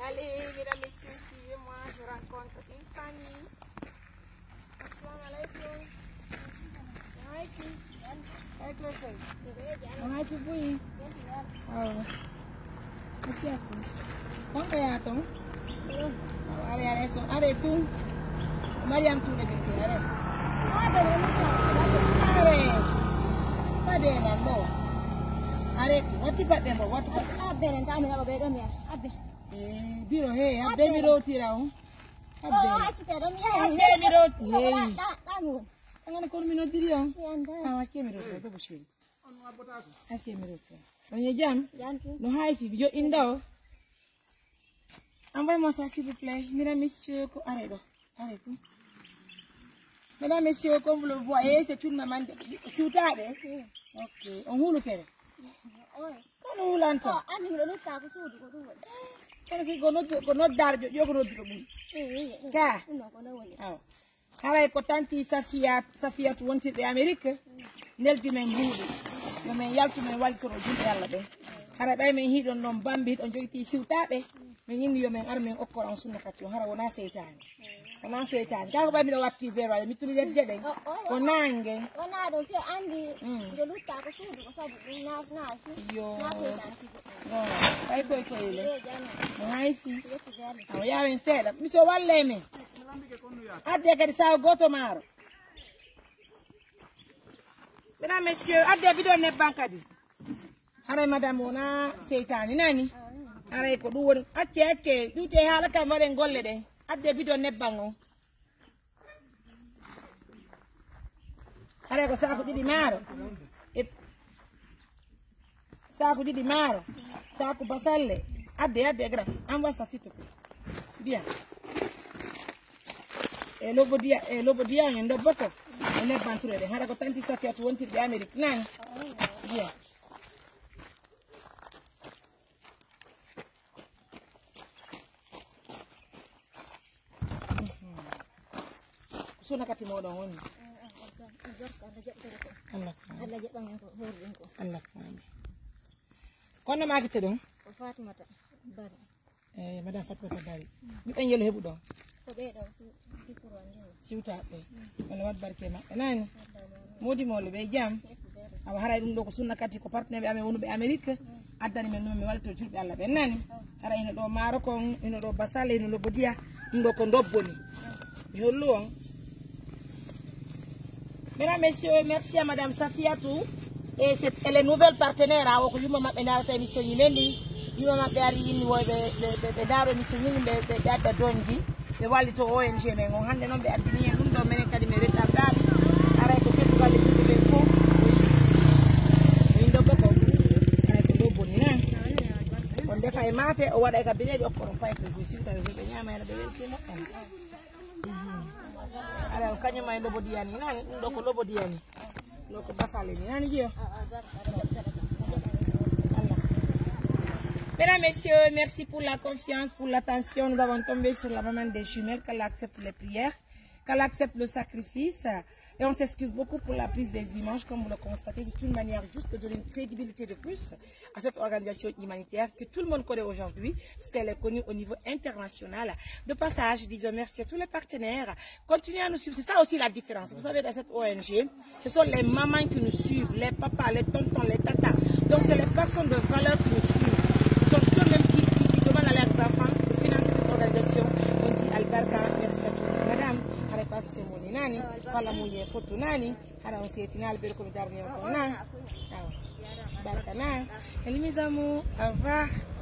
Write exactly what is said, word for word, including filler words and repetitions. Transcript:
Allez, mesdames, messieurs, suivez-moi, je rencontre une famille. Assalamu alaikum. Alaikum. Alaikum. Alaikum, oui. Oh. Oke, oke. Kon ko yaa ton? Awa, are, are, so, are tun. Mariam tun de binte, are. Are. Pade nan ɗo. Are tun. Watti paɗɗe mo, watti paɗɗe. Abbe, ren tami na ɓe ɗo mi abbe. Eh, biro he, abbe mi ɗo tira on. Abbe. Oh, watti te ɗo mi. Abbe mi ɗo ti, hey. Ɗa, ɗa, ɗa mo. Angana kon mi no diri on. Mi anda. Ah, wacce mi ɗo tira, to bo sheri. Acce mi retour. On ye jam? Jam tun. No hay fi yo inda o. Envoyez-moi ça, s'il vous plaît. Mesdames, messieurs, ko are ɗo. Are tun. Mesdames, messieurs, comme vous le voyez, c'est une maman de siwtaaɓe. Mm. Ok. On hulu kere. Oy. Kono hulanta. Oh, andi mi ɗo lutta ko suudu ko ɗum woni. Kono si ko noddu, ko noddaare jo, jo ko noddu ɗo ɓuri. Mm, mm, mm. Ka. Ɗum ɗo ko ɗo woni. Awa. Haray ko tanti Safiya, Safiyatu wontirɓe Amerik, neldi men mbuuɗi. Yo men yaltu men wallitoro julɓe Alla ɓen. Haray ɓay men hiɗon non bambi, hiɗon jogitii siwtaaɓe, men inni yo men ar men okkora on sunna kati on, hara wonaa seytaane. Wonaa seytaane. Kaa ko ɓay miɗo watti verwale, mi tuli ledde ɗen. O, o, ko naange. Wonaa ɗum, si o anndi Mm. miɗo lutta ko suudu, ko sabu ɗum na, na, Yo. na seytaane tigi. No, ɓay koy koy le. Yo, jam. No hay si. Yetti jam. Awa, yaawen seeɗa. Mi so walle men. Adde kadi sawo gooto maaro. Mesdames, messieurs, adde bidon nebban kadi. Haray madame wona seytaani nani. Haray ko ɗum woni. Acce, acce. Ɗuute haala kam waɗen golle ɗen. Adde bidon nebban on. Haray ko saaku ɗiɗi maaro. E Saaku ɗiɗi maaro, saaku basalle, adde, adde, grand, envoie ça, s'il te plaît. Bien. E lobo diya, e lobo diya, en dobbo ko, e nebban ture ɗen. Hara ko tanti Safiyatu wontirɓe Amerik, nani? Bien. Suna kati moɗon woni. Allah ko amin. Allah ko amin. Kono ma kite ɗon? Ko Fatimata Bari. Eh, madame Fatimata Bari. Mi ɓen yelo heɓu ɗon? Ko ɓe ɗo, si, si Qur'an ɗo. Siwta ɓe. Wala wat barke maɓɓe nani. Modi molo ɓe jam. Awa haray ɗum ɗo ko sunna kati ko partenaire ɓe amen wonuɓe Amerique. Addani men ɗum mi walto julɓe Allah ɓen nani. Hara hino ɗo maaro kon, hino ɗo basale, hino lobo diya. Ɗum ɗo ko ndobbo ni. Mi hollu on. Mesdames, messieurs, merci à Madame Safiatou. Et c'est, elle est nouvelle partenaire, hein, ko yumma maɓɓe ndaarata émission ji men ɗi. Yumma maɓɓe ari inni woy ɓe, ɓe, ɓe, ɓe ndaaro émission ji, ɓe, ɓe ƴadda donji, ɓe wallito O N G men on. Hannde noon ɓe addini en ɗum ɗo, menen kadi mi retardaali. Aray ko feddu galle julɓe ɓen fof. Min ɗo boko. Aray ko ɗo boni, na? On defa e maafe, o waɗa e ka bireeɗi, okkoron fay ko ɓe siwta, ɓe ɓe ñaama, ɓe weltima. Ala kañum e lobo diyani nani, ɗum ɗo ko lobo diyani. Ɗo ko basale ni nani jiyo. Mesdames, messieurs, merci pour la confiance, pour l'attention. Nous avons tombé sur la maman des jumelles, qu'elle accepte les prières, qu'elle accepte le sacrifice. Et on s'excuse beaucoup pour la prise des images. Comme vous le constatez, c'est une manière juste de donner une crédibilité de plus à cette organisation humanitaire que tout le monde connaît aujourd'hui, puisqu'elle est connue au niveau international. De passage, disons merci à tous les partenaires. Continuez à nous suivre. C'est ça aussi la différence. Vous savez, dans cette O N G, ce sont les mamans qui nous suivent, les papas, les tontons, les tatas. Donc, c'est les personnes de valeur qui nous suivent. Ce sont eux-mêmes qui, qui, qui demandent à leurs enfants de financer cette organisation. On dit Albarka, merci à tous. Madame, Albarka, c'est mon nani. Voilà, mon photo nani. Hara on seetinaali ɓeɗo ko mi darni on kon na. Awa. Barka na. Hello mes amours, au revoir.